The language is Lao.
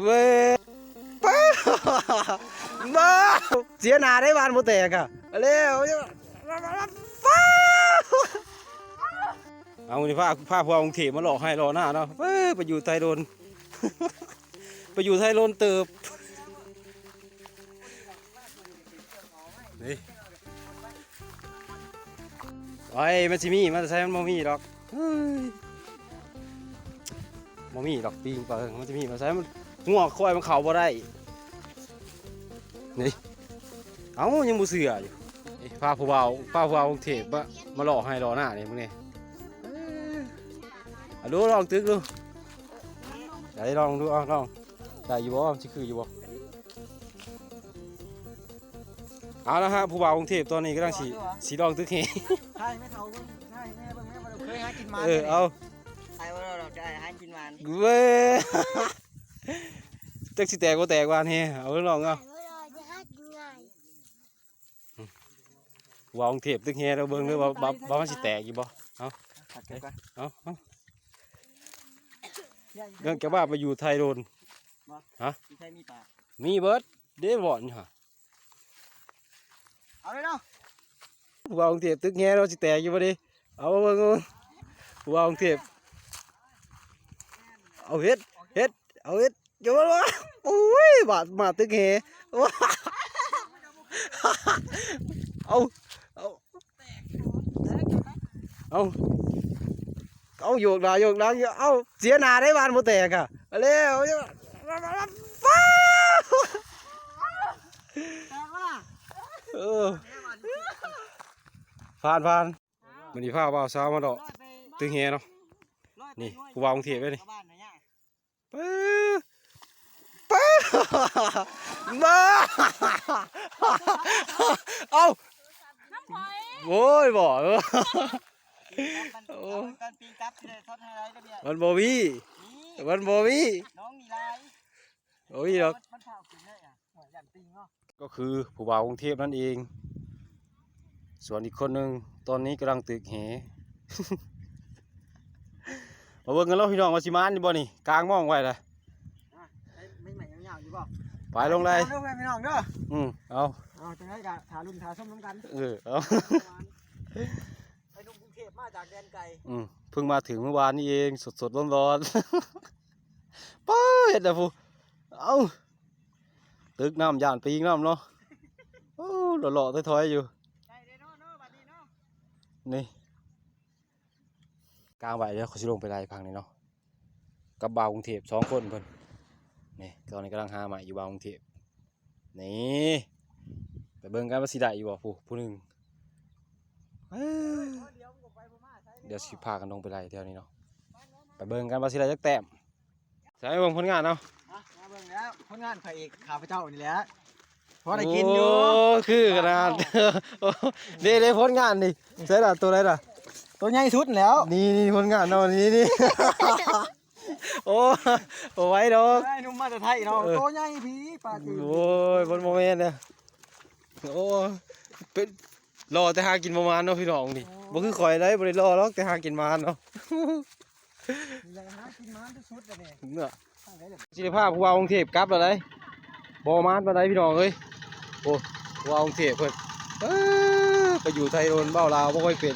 ເວີຍ ປ້າ ບ້າ ເສຍໜ້າໄດ້ ບ້ານບໍ່ແຕກອະ ແລ້ວ ປ້າ ເອົາ ນີ້ພາ ພາພວກກຸງເທບມາຫຼໍ່ໄຮ່ຫຼໍ່ນາເນາະ ເອີ ໄປຢູ່ໄທດົນ ໄປຢູ່ໄທດົນເຕີບ ນີ້ ໂອ້ຍ ມັນຊິມີມາແຕ່ໃສ? ມັນບໍ່ມີດອກ ເຮີ້ຍ ບໍ່ມີດອກ ປີງປາ ມັນຊິມີມາແຕ່ໃສ? ມັນ ງົວຄວາຍມັນເຂົ້າບໍ່ໄດ້ ນີ້ ເອົ້າ ຍັງບໍ່ເຊື່ອຢູ່ ນີ້ ພາຜູ້ບ່າວ ພາຜູ້ບ່າວກຸງເທບມາ ມາຫຼໍ່ໄຮ່ຫຼໍ່ນານີ້ ມຶງນີ້ ເອີ ເອົາດູ ລອງຕຶກດູ ໄດ້ ລອງດູ ເອົາ ລອງ ໄດ້ຢູ່ບໍ່? ມັນຊິຄືຢູ່ບໍ່? ເອົາລະຮະ ຜູ້ບ່າວກຸງເທບຕອນນີ້ກຳລັງຊິ ຊິລອງຕຶກແຮ່ ຖ່າຍແມ່ເຖົ້າເບິ່ງ ຖ່າຍແມ່ເບິ່ງ ແມ່ບໍ່ໄດ້ເຄີຍຫາກິນໝານ ເອີ ເອົາ ໄປບໍ່ລອດດອກ ຈະໃຫ້ຫາກິນໝານ ເວີຍ ຈັກຊິແຕກບໍ່ແຕກຫວ່ານແຮ່ ເອົາລອງເອົາ ຜູ້ບ່າວກຸງເທບຕຶກແຮ່ເດີ ເບິ່ງເດີວ່າ ວ່າ ວ່າມັນຊິແຕກຢູ່ບໍ່ ເອົາ ເອົາ ເອົາ ເລື່ອງຈະວ່າໄປຢູ່ໄທດົນ ບໍ່ ຮະ ຢູ່ໄທມີປາ ມີເບິດ ເດ້ບ່ອນຢູ່ຫະ ເອົາເລີຍເນາະ ຜູ້ບ່າວກຸງເທບຕຶກແຮ່ເນາະ ຊິແຕກຢູ່ບໍ່ເດ ເອົາມາເບິ່ງ ຜູ້ບ່າວກຸງເທບ ເອົາເຮັດ ເຮັດ ເອົາເຮັດ ຢ່າມາ ໂອ້ຍ ບາດ ມາຕຶກແຮ່ ເອົາ ເອົາ ເອົາ ເອົາ ໂຍກໜ້າໂຍກຫຼັງ ເອົາ ເສຍໜ້າໄດ້ ບ້ານບໍ່ແຕກອະ ແລ້ວ ເອີ ຜ່ານ ຜ່ານ ມື້ນີ້ພາບ່າວສາວມາເລາະຕຶກແຮ່ເນາະ ນີ້ ຜູ້ບ່າວກຸງເທບເດ້ນີ້ ປຶ ປຶ ມາ ເອົ້າ ນຳໃຜ ໂອ້ຍ ບໍ່ ເອີ ມັນ ໂອ້ ມັນປີກັບ ຊິໄດ້ທົດໃຫ້ໄດ້ລະບຽບ ມັນບໍ່ມີ ມີ ມັນບໍ່ມີ ນ້ອງມີຫຼາຍ ໂອ້ຍ ດອກ ມັນ ມັນເຜົາກິນເລີຍອະ ໂອ້ຍ ຢ້ານຕີງເນາະ ກໍຄືຜູ້ບ່າວກຸງເທບນັ້ນເອງ ສ່ວນອີກຄົນໜຶ່ງຕອນນີ້ກຳລັງຕຶກແຮ່ ມາເບິ່ງກັນເນາະພີ່ນ້ອງ ວ່າຊິມານຢູ່ບໍ່ນີ້ ກາງມອງໄວ້ລະ ອ່ະ ໄປ ໄປ ໄປ ຍາວໆຢູ່ບໍ່ ໄປລົງໄດ້ ເອົາເດີພີ່ນ້ອງເດີ ອືມ ເອົາ ເອົາ ຈັ່ງໃດກໍຖ້າລຸ້ນຖ້າຊົມນຳກັນ ເອີ ເອົາ ໄອ້ໜຸ່ມກຸງເທບມາຈາກແດນໄກ ອືມ ເພິ່ງມາເຖິງມື້ວານນີ້ເອງ ສົດໆຮ້ອນໆ ປ້າ ເຮັດແລ້ວຜູ້ ເອົ້າ ຕຶກນ້ຳ ຢ້ານປີງນ້ຳເນາະ ໂອ້ ເລາະໆຖອຍໆຢູ່ ໄດ້ເດ້ເນາະ ເນາະ ບັດນີ້ເນາະ ນີ້ ກາງໄວ້ ດຽວຂ້ອຍຊິລົງໄປໄລ່ຝັ່ງນີ້ເນາະ ກັບບ່າວກຸງເທບສອງຄົນເພິ່ນ ນີ້ ຕອນນີ້ກຳລັງຫາໄມ້ຢູ່ ບ່າວກຸງເທບ ນີ້ ໄປເບິ່ງກັນວ່າຊິໄດ້ຢູ່ບໍ່ ຜູ້ ຜູ້ໜຶ່ງ ເອີ ດຽວຊິພາກັນລົງໄປໄລ່ແຖວນີ້ເນາະ ໄປເບິ່ງກັນວ່າຊິໄດ້ຈັກແຕ້ມ ໃສ່ເບິ່ງຜົນງານເອົາ ອ່ະ ມາເບິ່ງແລ້ວ ຜົນງານພະເອກຂ້າພະເຈົ້ານີ້ແຫຼະ ພໍໄດ້ກິນຢູ່ ໂອ້ ຄືຂະໜາດ ເດ້ໆ ຜົນງານນີ້ ໃສ່ລະ ໂຕໃດລະ ໂຕໃຫຍ່ສຸດແລ້ວ ນີ້ໆ ຜົນງານເຮົາ ນີ້ໆ ໂອ້ ບໍ່ໄຫວດອກ ໄອ້ໜຸ່ມມາແຕ່ໄທເນາະ ເອີ ໂຕໃຫຍ່ພີ້ ປາຕີນ ໂອ້ຍ ມັນບໍ່ແມ່ນເດີ້ ໂອ້ ເປັນ ຫຼໍ່ແຕ່ຫາກິນບໍ່ໝານເນາະພີ່ນ້ອງນີ້ ໂອ້ ບໍ່ຄືຂ້ອຍໃດ ບໍ່ໄດ້ຫຼໍ່ດອກ ແຕ່ຫາກິນໝານເນາະ ຢາກຫາກິນໝານທີ່ສຸດລະນີ້ ເນາະ ຊິໄດ້ພາຜູ້ບ່າວກຸງເທບກັບແລ້ວໃດ ບໍ່ໝານປານໃດພີ່ນ້ອງເອີຍ ໂອ້ ຜູ້ບ່າວກຸງເທບເພິ່ນ ເອີ ໄປຢູ່ໄທໂດນ ເວົ້າລາວບໍ່ຄ່ອຍເປັນ